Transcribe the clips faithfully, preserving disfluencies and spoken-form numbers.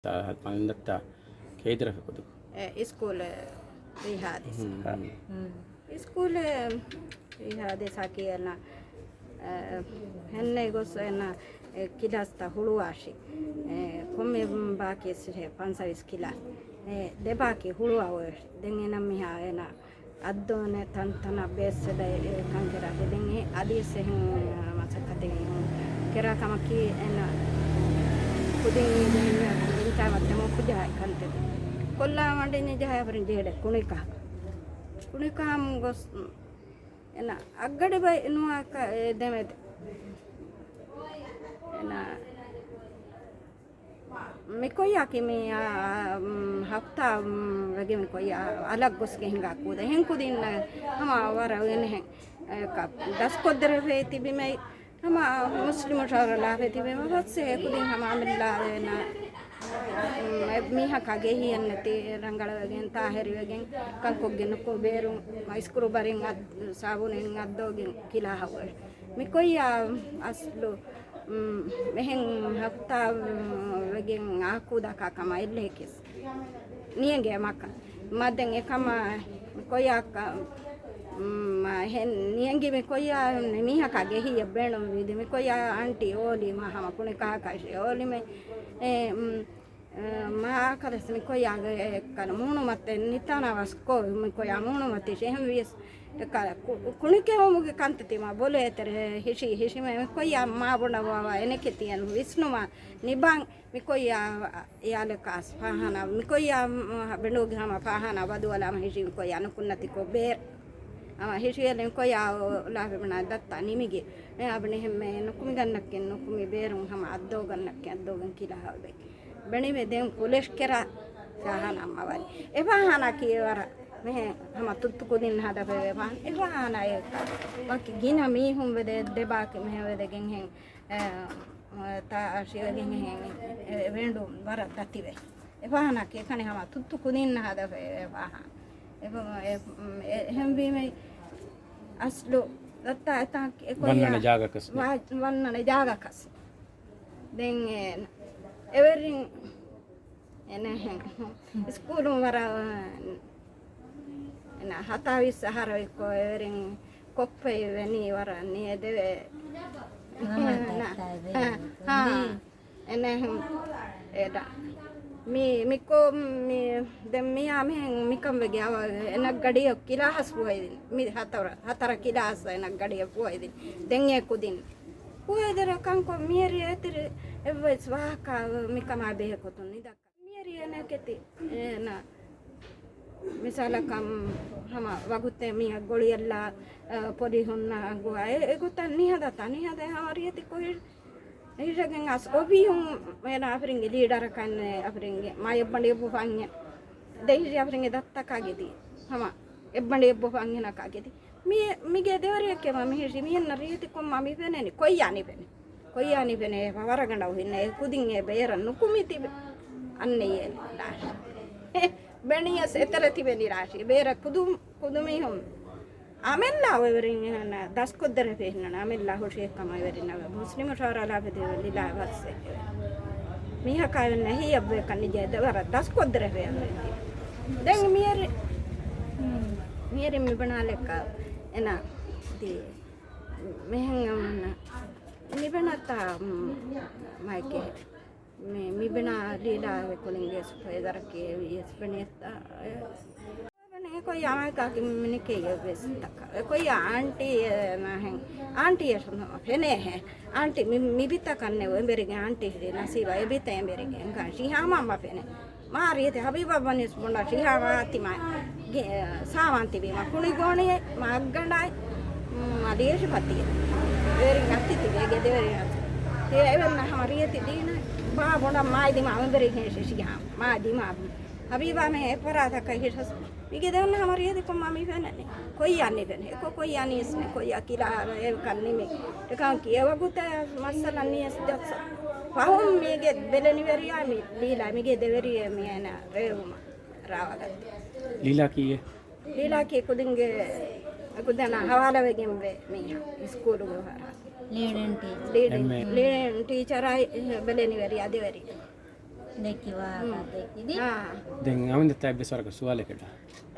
ތާ ހަ-، މަލިންދައްތާ ކެއިދަރަފެ ކުދު. އެ، އިސްކޫލެ ރީ ހާދިސާ. ހުން، ހުން. އިސްކޫލެ ރީ ހާދިސާ ކިޔަނަ، އެ، ހެންނެ ގޮސް އޭނަ، އެ، ކިލާސްތައް ހުޅުވާށި. އެ، ކޮންމެ ބާކީ ސިހެ ފަންސަވީސް ކިލާސް. އެ، ދެ ބާކީ ހުޅުވާ އޮވެ. ދެން އޭނަ މިހާ އޭނަ އައްދޯނެ ތަންތަނަށް ބޭސްވެދަ އެ ކަން ކެރާ ދެން އެ އަދިވެސް އެހެން މަސައްކަތެއް ކެރާ ކަމަކީ އެން ކުދިން އީދެ އިންތާ މައްތަމު ކުޖާ ކަންތެދު ކޮށްލާ ވަންޑިން ޖަހާ އަބަރިން ޖެހެޑެ ކުނިކަހަ. ކުނިކަހަމު ގޮސް އެނަ އައްގަޑި ބައި ނުވާކަ އެ ދެމެދެ. އެނަ މިކޮއްޔާ ކިމި، އާ، އާ، މް، ހަފްތާ، މް، ވެގެން މިކޮއްޔާ އަލަށް ގޮސްގެ ހިނގާ ކޫދަ. ހެން ކުދިންނަށް ހަމަ ވަރަށް އެނެހެން، އެ، ކަ-، ދަސްކޮށްދެރެފޭ ތިބިމެއް. ހަމަ މުސްލިމު ޝަހަރު ލާފޭ ތިބިމެއް ފަސް އެ ކުދިން ހަމަ އަމިއްލާ އޭނަ، މް، އެ މީހަކާ ގެހިއެއް ނެތި ރަނގަޅަވެގެން ތާހެރިވެގެން ކަންކޮށްގެން ނުކު ބޭރު އައިސްކުރު ބަރިން އައް-، ސާބުނިން އައްދޯގެން ކިލާހަށް އޮވެ. މިކޮއްޔާ އަސްލު މް، މެހެން ހަފްތާ، މް، ވެގެން އާކޫދާކާ ކަމަށް އެއްލެހެކެސް ނިޔަނގޭ މަކަ. މަދެން އެކަމަ މިކޮއްޔާ ކަ-، މް، ހެން ނިޔަނގި މިކޮއްޔާ މީހަކާ ގެހިއްޔަށް ބޭނުން ވީދި. މިކޮއްޔާ އާންޓީ އޯލީ މާ ހަމަ ކުނި ކަހަކަށި އޯލިމެ. އެ، މް، މާ ކަލެސް މިކޮއްޔާގެ ކަން މޫނުމަތެއް ނިތާނާ ވަސްކޯ މިކޮއްޔާ މޫނުމަތިށި އެހެން ވިޔަސް އެކަ-، ކު-، ކުނިކެއުމުގެ ކަންތައް ތިމާ ބޮލޭ ތެރެ ހިށި ހިށިމެ މިކޮއްޔާ މާ ބޮނޑަ ވާވާ އެނެކެ ތިޔަން ވިސްނުމާ ނިބާން މިކޮއްޔާ އެޔާލެކާސް ފާހާނާ މިކޮއްޔާ ބެނޑޫގެ ހަމަ ފާހާނާ ބަދުވަލާމަ ހިށި މިކޮއްޔާ ނުކުންނަތިކޮށް ބޭރު ހަމަ ހިށިއެލިން ކޮއްޔާ އޮ-، އޮލާފި ބަނާ ދައްތާ ނިމިގެ އެ އަބަނި ހެންމެ ނުކުމިގަންނައްކެން ނުކުމި ބޭރުން ހަމަ އައްދޯގަންނައްކެން އައްދޯގަން ކިލާ ހަވަބެ. ބެނިމެ ދެން ކުލެޝް ކެރާ ފާހާނާ މަވަރި. އެ ފާހާނާ ކީ ވަރަށް މެހެ ހަމަ ތުއްތު ކުދިން ހަދަފެވޭ ފާހާނާ. އެ ފާހާނާ އެ ވަކި ގިނަ މީހުން ވެދެ ދެބާކި މެހެ ވެދެގެން ހެން، އެ، ތާ އަށިވެގެން ހެން އެ ވެނޑު ވަރަށް ދަތިވެ. އެ ފާހާނާ ކީ ކަނި ހަމަ ތުއްތު ކުދިން ހަދަފެވޭ ފާހާނާ. އެ، އެ، އެ، އެހެންވީމެ އަސްލު ދައްތާ އެތާ އެ ކޮއްޔާ ވަންނަނެ ޖާގަކަސް ނެ. ވަ-، ވަންނަނެ ޖާގަކަސް. ދެން އެ، އެވެރިން އެނެހެން ސްކޫލުން ވަރަށް އެނަ ހަތާވީސް އަހަރު އެއްކޮށް އެވެރިން ކޮއްޕެއް ވެނީ ވަރަށް ނިޔެދެވޭ. އެނަ، ހާ، އެނެހެން އެޑަ. މި، މިކޮ-، މި، ދެން މިޔާ މިހެން މިކަން ވެގެ އަވަ އެނަ ގަޑިއަށް ކިލާހަސް ފުހައިދިން. މި ހަތަރަ، ހަތަރަ ކިލާހަސް އެނަ ގަޑިއަށް ފުހައިދިން. ދެން އެ ކުދިން ފުހައިދެރަ ކަންކޮށް މިޔަރި އެތިރި އެއްވެސް ވާހަކަ މިކަމާ ބެހޭ ކޮތުން ނިދަ. މިޔަރި އެނެކެތި އޭނަ މިސާލަކަށް ހަމަ ވަގުތެއް މިއަށް ގޮޅިއަށްލާ، އަ، ޕޮލިހުންނަ ގޮވާ އެ، އެގޮތަށް ނިހަދަތާ ނިހަދަ ހަމަ ރިޔެތި ކޮހި ހިށަގެން އަސް އޮބީހުން އޭނަ އަފިރިންގެ ލީޑަރަކަން އަފިރިންގެ މާ އެއްބަނޑި އެއްބުފަންޏެ ދެހިށި އަފިރިންގެ ދައްތަކާގެ ދީ ހަމަ އެއްބަނޑި އެއްބުފަންހެނަކާގެ ދީ. މި، މިގޭ ދެވަރިއެއްކެމަ މިހިށި މިހެންނަ ރީތި ކޮންމާ މި ފެނެނި ކޮއްޔާ ނިބެނެ. ކޮއްޔާ ނިބެނެ ވަރަގަނޑަ ހިންނަ އެ ކުދިން އެ ބޭރަށް ނުކުމި ތިބެ. އަންނެ އޭ ރާޝި. ބެނިޔަސް އެތެރެ ތިބެނި ރާޝި. ބޭރަށް ކުދު، ކުދު މީހުން. އަމެއްލާ އޮވެވެރިން އެހެން ދަސްކޮށްދެރެފޭ ހިންނަން. އަމެއްލާ ހުށި އެއްކަމަށް އެވެރިން އަވެ. މުސްލިމު ޝޯރާ ލާފެދޭ ލިލާ ވައްސެ. މީހަކާ ވެން ނަހީ އައްވޭ ކަންނިޖޭ ދެވަރަށް ދަސްކޮށްދެރެފޭ އަވެ. ދެން މިޔަރި، މިޔަރި މިބަނާލެއްކަ އެނާ ދީ. މިހެން އަމަން މިބެނަތާ މައިކެ މި، މިބެނާ ލީލާ އެކުނިންގެ ސުޕައިޒަރަކީ ވިޔަސް ބެނިއްތާ. އެކޮއްޔާ މައިކާކި މިނިކެ ވެސް ތަކަ. އެކޮއްޔާ އާންޓީ ނާހެން. އާންޓީ އެށުން ފެނޭހެ. އާންޓީ މި، މިބިތަކަންނެ އެނބެރިގެ އާންޓީ ނަސީބާ އެބިތަ އެނބެރިގެ އެނގާ ޝިހާމާ ފެނޭ. މާ ރިޔެތި ހަބީބާ ވަނީސް ބޮނޑާ ޝިހާމާ ތިމާ ގެ-، ސާވާން ތިބީމާ ކުނިގޯނިއެއް، މާ އައްގަނޑާއެއް، މާ ލިޔެށި ފަތިއެއް. ވެރިން އަތި ތިބޭ ގެ ދެވެރި އަތި. އެ އެވެން ހަމަ ރިޔެތި ދީނަ ބާ ބޮނޑަށް މާ ދިމާ އެނބެރިގެން ޝި-، ޝިހާމާ ދިމާ. ހަބީބާ މެ އެ ފަރާތަކަށް ހިށަސް. މިގެ ދެވަން ހަމަ ރިޔެތި ކޮންމާ މި ފެނެނީ. ކޮއްޔާ ނިބެނެ. އެކޮ ކޮއްޔާ ނީސްނެ. ކޮއްޔާ ކިލާ އެކަން ނިމި. އެކަން ކިޔަވަގުތަ މައްސަލަ ނީސް ދަސް. ފަހުން މީގެ ބެލެނިވެރިޔާ މި ލީލާ މިގެ ދެވެރިޔެ މި އޭނަ ރޭވުމަށް ރާވަގަތް. ލީލާ ކީއެ؟ ލީލާ ކީ ކުދިންގެ ކުދިންނާ ހަވާލަވެގެން ވޭ މީހާ. ސްކޫލުގެ ހަރާ. ލީޑިން ޓީޗަރ. ލީޑިން ޓީޗަރާއި ބެލެނިވެރިޔާ ދެވެރި. ދެއްކި ވާހަކަ ދެއްކި ދި. ދެން އަމިންދައްތާ އެއްވެސް ވަރަކަށް ސުވާލެއް ކެއްޓާ.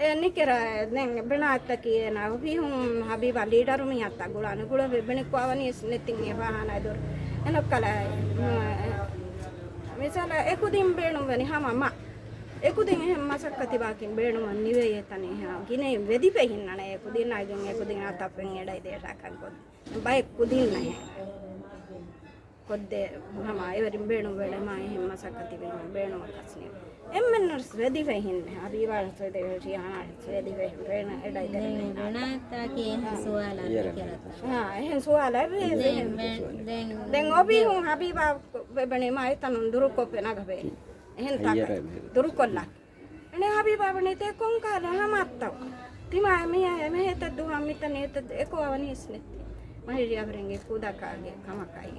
އެ ނިކެރާ ދެން ބެނާއްތަކީ އޭނާ އޮފީހުން ހަބީބާ ލީޑަރު މި އައްތާ ގުޅާނެ ގުޅެވި ބެނިކު އަވަނީސް ނެތިން އެ ފާހާނާ ދުރު. އެނޮއްކަލަ މިސާލަ އެކުދިން ބޭނުންވެނި ހަމަ މަ. އެކުދިން އެހެން މަސައްކަތިބާކިން ބޭނުމަށް ނިވޭ އެތަނީ ހާ. ގިނައިން ވެދިފައި ހިންނަނެ އެކުދިންނާގެން އެކުދިން އަތަށް ފެން އެޑައި ދޭށާ ކަންކޮށް. ބައެއް ކުދިންނަށް ހެން. ކޮށްދޭ ހަމަ އެވެރިން ބޭނުންވެޅެމާ އެހެން މަސައްކަތި ބޭނުމަކަސް ނި. އެންމެންނަށް ވެދިފައި ހިން ހަބީބާ ސޮއިދެވެ ޝިޔާނާ ސޮއިދެވެ ބޭނުން އެޑައި ދެން ދެން ބެނާތާކީ އެހެން ސުވާލާ ނިކެރަތާ. އާ، އެހެން ސުވާލާ ދެން ދެން ދެން ދެން އޮބީހުން ހަބީބާ ބެނީމާ އެތަނުން ދުރުކޮށްފެ ނަގަބޭ. އެހެން ތާކަށް ދުރުކޮށްލާ. އަނެ ހަބީބާ ބުނީ ތޭ ކޮންކަހަލަ ހަމައަށްތަ؟ ތިމާ މި އެ މެހެތައް ދުހަ މިތަން އެތައް އެކޯ އަވަނީސް ނެތި. މަހިރި އަވަރެންގެ ކުދަކާގެ ކަމަކަށް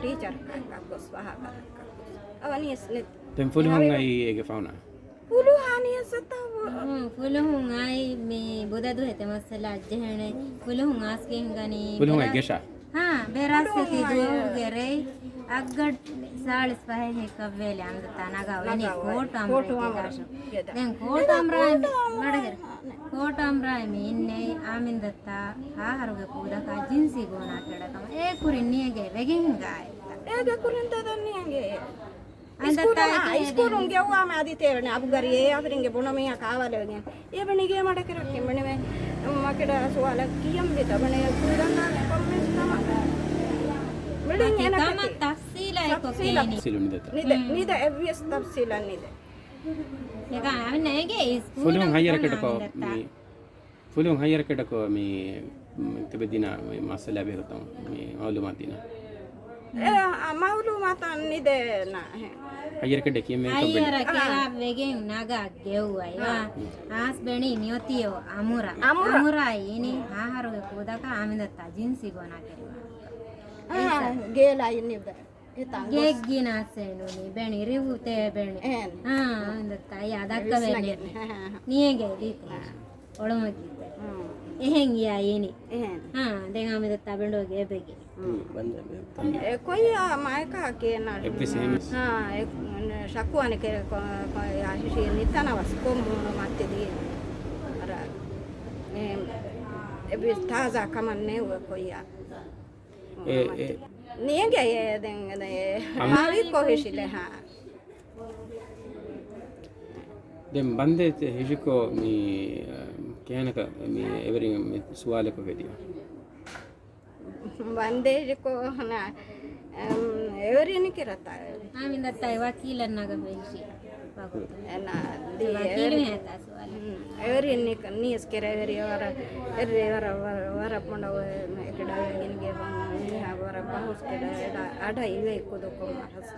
ޓީޗަރަކަށް ގޮސް ވާހަކަ ދައްކަ ގޮސް އަވަނީސް ނެތި. ދެން ފުލުހުން އައީ އޭގެ ފަހުނާ؟ ފުލުހާ ނިޔަސަތަ ފުލުހުން އައި މި ބުދަ ދުހެ ތެމަސްސަލަ އައްޖެހެނެ. ފުލުހުން އާސްގެ ހިނގަނީ ފުލުހުން އައި ގެށާ؟ ހާ، ބެރާސް އެތި ދުވަހުގެ ރޭ އައްގަޑް ސާޅީސް ފަހެއް ހެއްކަށްވޭލެ އަނދަތާ ނަގާ ވެނި ކޯޓު އަމްރައި ގެދާށު. ދެން ކޯޓު އަމްރާއި މަޑަގެރ. ކޯޓު އަމްރާއި މި އިންނެއި އާމިންދައްތާ ހާހަރުގެ ކޫދަކާ ޖިންސީ ގޯނާ ކެޑަކަމަށް އޭ ކުރިން ނިޔަގެ ވެގެން ހިނގާ އެތަ. އޭގެ ކުރިން ދަދަން ނިޔަގެ. އިސްކޫލުން އައި އިސްކޫލުން ގެއްވާމަ އަދި ތޭވެނެ އަބުގަރި އޭ އަވަރިންގެ ބުނަމީހާ ކާވާލެވެގެން. އޭ ބެނިގޭ މަޑަކެރަކެ ބެނިވެ މަކެޑަ ސުވާލަށް ކިޔަން ވިތަ ބެނެ ކުރަންނާ ކޮންމެސް ކަމަ. މިޑިން އެނަކެތި ތަފްސީލާ ތަފްސީލަ. ތަފްސީލު ނިދަތަ؟ ނިދެ، ނިދެ އެއްވިޔަސް ތަފްސީލަށް ނިދެ. އެކަ އަވިން އޭގެ އިސްކޫލުން ފުލުހުން ހައްޔަރަކެޑަކޯ މި ފުލުހުން ހައްޔަރަކެޑަކޯ މި، މި ތިބެ ދިނާ މި މައްސަލަ ބޭކަތަ މި މައުލޫމާތު ދިނާ. އެ، އަ، މައުލޫމާތަށް ނިދޭނަ. ހައްޔަރަކެޑެ ކިޔެން ވެ ކަން ބެނި. ހައްޔަރަކެއާ ވެގެން ނަގާ ގެއްވައި ވާ. އާސް ބެނި މިއޮތީ އަމުރަ. އަމުރަ. އަމުރާ އިނީ ހާހަރުގެ ކޫދަކާ އާމިންދައްތާ ޖިންސީ ގޯނާ ކެރިވާ. އާ، ގޭލާ އިންނިއްވެ. ގެއްގިނާސޭނުނީ ބެނި ރިވު ތޭ ބެނި. އާ، އާމިންދައްތާ އަޔާ ދައްކަވެނީ. ނިޔެގެ ދީތި. އޮޅުމަކީ. އެހެން އިޔާ އިނި. އާ، ދެން އާމިންދައްތާ ބެނޑުގެ އެބެގެ. އެ ކޮއްޔާ މާއެކާ ކޭނާ. އެއްވެސް އެހެން. އާ، އެ ޝަކުވާނެ ކެ-، ކޮ-، ކޮއްޔާ ހިށީ ނިތަނަވަސް ކޮން މޫނު މައްތިދީ. އަރަ، އެ، އެއްވެސް ތާޒާ ކަމަށް ނެއުވެ ކޮއްޔާ. އެ، އެ. ނިޔަގެ އެ ދެން އެ ހާވީ ކޮށް ހިށިލެ ހާ. ދެން ބަންދޭ ހިށިކޮށް މި، އަ، ކޭނަކަށް މި އެވެރިން މި ސުވާލެއް ކޮށް ހެދިޔަ. ބަންދޭ ހިށިކޮށް ހަނާ، އަމް، އެވެރިން ކިރަތާ. އާމިންދައްތާ ވަކީލަށް ނަގަ ހިށި. އެނާ، ދި-، ވަކީލު އެވެރި-، ހޭތާ ސުވާލެއް. އެވެރިން ނި-، ނިޔަސް ކެރޭ އެވެރި ވަރަށް، އެއްރޭ ވަރަށް، ވަރަށް، ވަރަށް ބޮޑަށް އެކެޑަވެގެން ގެ މީހާ ވަރަށް ބަހުސް ކެޑަ އަޑަ އިވޭ ކުދުކޮށް މަރަސް.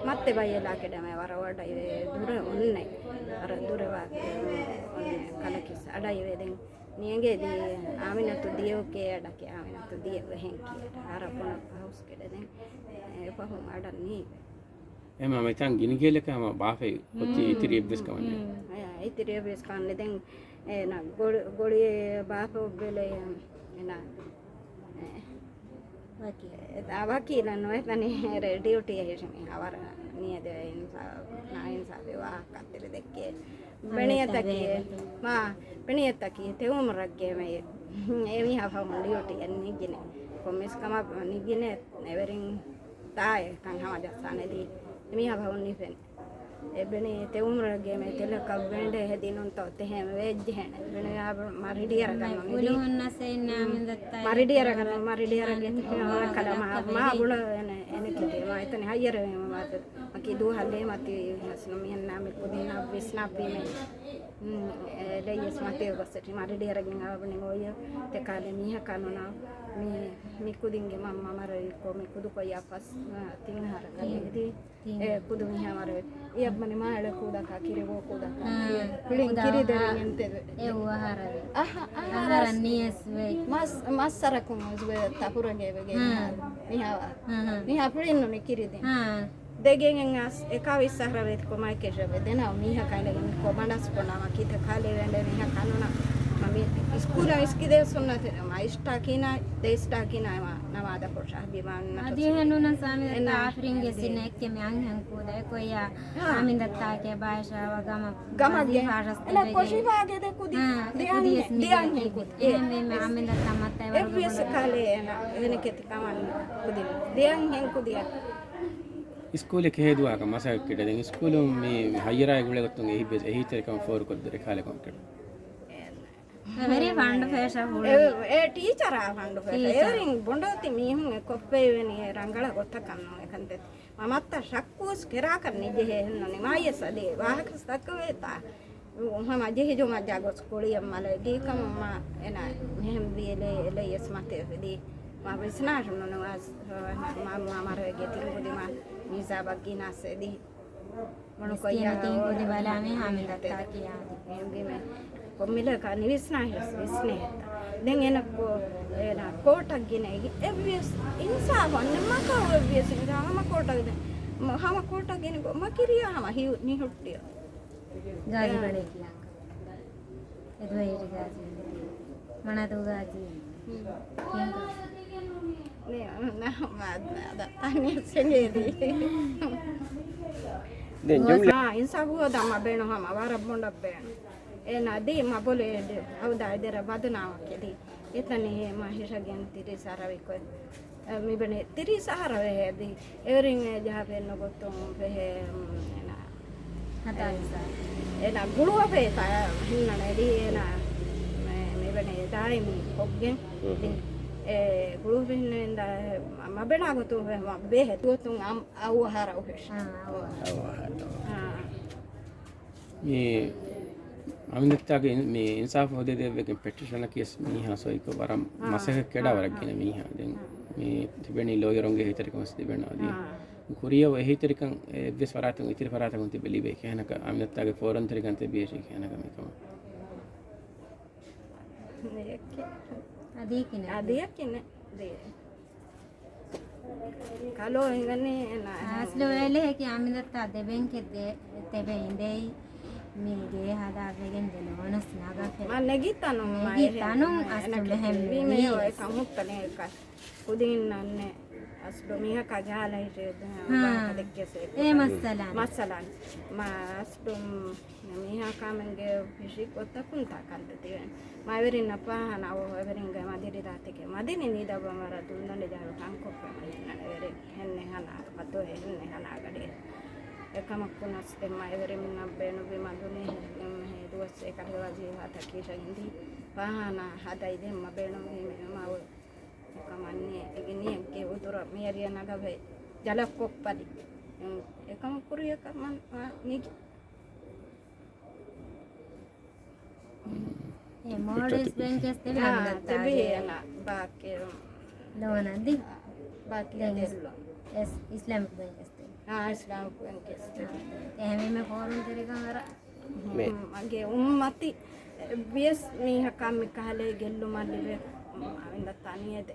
މައްތެ ބައި އެލާ ކެޑަމޭ ވަރަށް ވަޑައިވޭ ދުރެ އޮންނެ. ވަރަށް ދުރެ ވާ އޮންނެ ކަލަކިސް އަޑައިވޭ ދެން. ނިޔަގެ ދި-، އާމިނަތު ދިޔައު ކޭ އަޑަކެ އާމިނަތު ދިޔަ ވެހެން ކިޔަ. އަރަ ފޮނަ ބަހުސް ކެޑެދެން. އެ ފަހުން އަޑަށް ނީވެ. އެމާ މިތާން ގިނިގޭލަކަށް ހަމަ ބާފައި އޮތީ ހުން، އިތިރި އެއްވެސް ކަމެއް ނެތް. އެ، އިތިރި އެއްވެސް ކަމެއް ނެތް. ދެން އޭނަ ގޮޅި، ގޮޅި ބާފަ އޮއްވެލެ އޭނަ، އެ، ވަކީ. އެ، ވަކީލަށް ނުވެތަނީ ޑިއުޓީ އެހިށި މީހާ ވަރަށް ނިޔަދެވޭ އިންސާ-، ނާއިންސާފީ ވާހަކަ ތެރެ ދެއްކޭ. ބެނިޔަތަކީ، މާ، ބެނިޔަތަކީ ތެއުމުރަށްގެ މެ-، އެމީހާ ފަހުން ޑިއުޓީ އެއް ނިގިނެ. ކޮންމެސް ކަމަށް ނިގިނެ އެވެރިން ތާއެ ކަން ހަމަޖައްސާނެ ދީ. އެމީހާ ފަހުން ނިފެން. އެ ބެނި ތެއުމުރަށްގެ މެ ތެލަކަށް ބެނޑެ ހެދި ނުންތޯ ތެހެން ވެއްޖެހެނެ. ބެނި އާބު މަރިޑިޔަރަ ގަންނު ނިދީ. މަރިޑިޔަރަ ގަންނު، މަރިޑިޔަރަ ގެ ކަލަ މާ، މާ ބުނަ އެނެ، އެނެ ކެތި. މާ އެތަނި ހައްޔަރެ މެ މާ މަކި ދޫ ހައްލޭ މަތި ހަސްނު މިހެން ނާމެ ކުދިން ނައްވިސް ނައްވީމެ. އެ، ލެއްޔެސް މަތި ގޮސް އެޓި މަރިޑިޔަރަ ގެ އާބުނި އޮޔަ ތެ ކާލެ މީހަކާ ނުނާ. މި، މި ކުދިންގެ މަ-، މަ-، މަރަވި ކޮ މި ކުދު ކޮއްޔާ ފަސް، އަ، ތިން އަހަރަ ކަލެ ތިން. އެ ކުދު މީހާ މަރަވެ. އެއަށްމަނި މާ އެޅެ ކޫދަކާ ކިރި ވޯ ކޫދަކާ ކިރި. ފިޅިން ކިރި ދެރިން އެންތެދެ. އެއް އަހަރަ. އަހަ، އަހަރަ ނިޔަސް ވެ. މަސް، މަސް ސަރަކުން އުޒުވެ ތަފުރަގެ ވެގެން. މިހާ، މިހާ ފިޅިން ނުނި ކިރި ދެ. ދެގެން އަސް އެކާވީސް އަހަރަ ވެތި ކޮމާ ކެށަވެ ދެނާ މީހަކާ އިނގެ ކޮ މަނަސް ކޮނާ މަ ކިތަ ކާލެ ވެނޑެ މީހަކާ ނުނަ. މި ސްކޫލަށް އިސްކިދޭ ސުންނަތެއް މަ އިސްޓާކީނާ ދޭ އިސްޓާކީނާ ނަމާދަ ކޮށާ ބިމާން އަދި ހެނުނަސް އާމިދަށް އާފްރިންގެ ސިނެއްކެ މި އަންހެން ކޫދައެއް ކޮއްޔާ އާމިދައްތާކެ ބާއިޝާ ވަ ގަމަ ގަމަގެ އެނަ ކޮށިވާގެ ދެ ކުދި ދިޔަން ކުދި އެހެން މި އާމިދައްތާ މައްތައި ވަރުގެ އެއްވިޔަސް ކާލޭ އެނަ އެނެކެތި ކަމަން ކުދި ދިޔަން ހެން ކުދި އެނަ. ސްކޫލެއް ކެހޭ ދުވަހަކަށް މަސައްކަތް ކެޑެ ދެން ސްކޫލުން މި ހައްޔަރާއި ގުޅޭގޮތުން އެހިބެސް އެހީތެރިކަމަށް ފޯރުކޮށްދެ ރެކާލެކުން ކެޑު. ވެރި ފަންޑު ފޭށަ ހުޅުވި. އެ، އެ ޓީޗަރާ ފަންޑު ފޭށަ. ޓީޗަރ. އެވެރިން ބޮނޑޯތި މީހުން އެ ކޮށްފައިވެނީ އެ ރަނގަޅަ ގޮތަކަށް ނޫން އެކަންތެ. މަ މައްތަ ޝައްކުވެސް ކެރާކަށް ނިޖެހޭ ހެންނުނި. މާޔަސް އަދި ވާހަކަސް ދައްކަވޭތާ. ހަމަ ޖެހިޖުމަށް ޖާގޮސް ކުޅިޔަށް މަލައި ދީކަމު މަ އެނަ މިހެން ވީ ލެ، ލެއްޔަސް މަތި ވެދީ. މަ ވިސްނާށުން ނުނުވާސް، މަ، މަ މަރައިގެ ތިން ގުދި މަ މީސާބަށް ގިނަސް އެދީ. މަނުކޮއްޔާ ތިން ގުދި ބަލާ މި ހާމިދައްތާ ކިޔާ. މި، މި، ކޮންމިލަކާ ނިވިސްނާ ހެސް ވިސްނޭ ހެއްތަ. ދެން އޭނަ ކޯ، އޭނަ ކޯޓަށް ގިނަ އެއްވިޔަސް އިންސާފު އަންނަ މަކަ އެއްވިޔަސް އިންސާ ހަމަ ކޯޓަށް ގިނަ، މަ، ހަމަ ކޯޓަށް ގިނަ ގޮ، މަ ކިރިޔާ ހަމަ ހި، ނިހުއްޓިޔަ. ގާޒީ ބަނޑޭ ކިޔާ. އެދުވައިރި ގާޒީ. މަނާދޫ ގާޒީ. ހުން. ކިޔަން ކޮށް. ނޭ، ނަ، މަ، މަ، ދަ، ތަނި ސެނގޭދީ. ދެން ޖުމްލަ. އާ، އިންސާފު ހޯދާ މަ ބޭނު ހަމަ ވަރަށް ބޮނޑަށް ބޭނު. އޭނަ ދީ މަ ބޮލޭ ދި، ހައުދާ އެދެރަ ބަދުނާމަކެ ދީ. އެތަނެ ހޭ މަ ހިށަގެން ތިރީސް އަހަރަ ވިކޮއެ. އެ، މިބަނެ ތިރީސް އަހަރަ ވެހެދި. އެވެރިން އެ ޖަހާ ފެންނަ ގޮތުން ފެހެ، އު، އޭނަ. ހަތާ އެ، އިންސާ. އޭނަ ގުޅުވަފޭތާ ހިންނަނެ ދި އޭނަ މެ، މިބަނެ ދާއިމީ ކޮށްގެން ހުން. ދި، އެ، ގުޅުވެހިންނެން ދާ މަ، މަބެނާ ގޮތުން ފެ، މަ، ބޭހެ ގޮތުން އަމް، އައު އަހަރަ އުހެށް. އާ، އައު އަހަރަ. އާ. މި އަމިންދައްތާގެ މި އިންސާފު ހޯދޭ ދެއްވެގެން ޕެޓިޝަނަކީ ވެސް މީހާ ސޮއިކޮށް ވަރަށް އާ، މަސައްކަތް ކެޑާ އާ، ވަރަށް އާ. ގިނަ މީހާ. ދެން އާ. މި ތިބެނީ ލޯޔަރުންގެ ހިތެރިކަމަސް ތިބެން އަދި. އާ. ކުރިޔަށް އެހީތެރިކަން އެއްވެސް ފަރާތަކުން، އިތިރި ފަރާތަކުން ތިބެ ލިބޭ ކިހިނަކަ، އަމިންދައްތާގެ ފޯރުންތެރިކަން ތިބޭށީ ކިހިނަކަ މިކަމަށް. އަދިއެކެ. އަދިއެކެ ނެ. ދޭ. ކަލޯ ހިނގަނީ އެނާ. އަސްލު ވޭލެހެކި އަމިންދައްތާ ދެބެންކެ ދޭ، ތެބެ އިނދެއި މީގޭ ހަދާ ވެގެން ދެ ނޯނަސް ނަގަފެ. މަ ނެގި ތަނު މަ ނެގި ތަނު އެހެން އަސްލު އެނަކެ މެހެން ވީމެ ވީ. އޮއެ ކަމުއްތަ ނޭކަ. ކުދިން ނަންނެ އަސްލު މީހަކާ ޖާލަ ހިށޭ ހާ. ވާހަކަ ދެއްކޭސޭ. އޭ މައްސަލާ. މައްސަލާ. މަ އަސްލު މީހާ ކާމެންގެ ހިށި ގޮތަކުން ތާ ކަންތައް ތިބެން. މަ އެވެރިންނަށް ފާހާނާ އޮ އެވެރިންގެ މަދިރި ދާތެކެ. މަދިނި ނީދަ ބަ މަރަ ދުންދަނޑި ޖަހަރު ޓަންކޮށްފަ މަ ހިންނަން އެވެރިން ހެންނެ ހަނާ ބަދު ހެންނެ ހަނާ ގަޑި. އެކަމަކު ނަސް ދެ މަ އެވެރިމުންނަށް ބޭނުވި މަދުނި ހެ، ހެ ދުވަސް އެކަލި ވަޒީފާތައް ކީށަ ހިނދީ. ފާހާނާ ހަދައި ދެ މަ ބޭނުވީ މެ މަ އޮ އެކަމަންނޭ އެގެނީ އެއްގެ އުދުރަށް މިޔަރިޔަ ނަގަވެ ޖަލަށް ކޮށްޕަލި. އެކަމަ ކުރިޔަކަށް މަން ނިގި. އެ މޯލްޑިވްސް ބޭންކް އެސް ތެބި އާ، އަމިދައްތާގެ ތެބި އަނަ ބާކެ. ލޯނަށް ދި؟ ބާކެ ދެން ދެއްލޯ. އެސް، އިސްލާމިކް ބޭންކް އެސް ތެބި. އާ، އިސްލާމިކް ބޭންކް އެސް ތެބި. އާ، އެހެންވީމަ ފޯރުން ތެރިކަން ވަރަށް މެ. މަގޭ އުއްމަތި އެއްވިޔަސް މީހަކާ މި ކަހަލަ ގެއްލުމަށް ލިބޭ އަމިންދައްތާ ނިޔަދެ.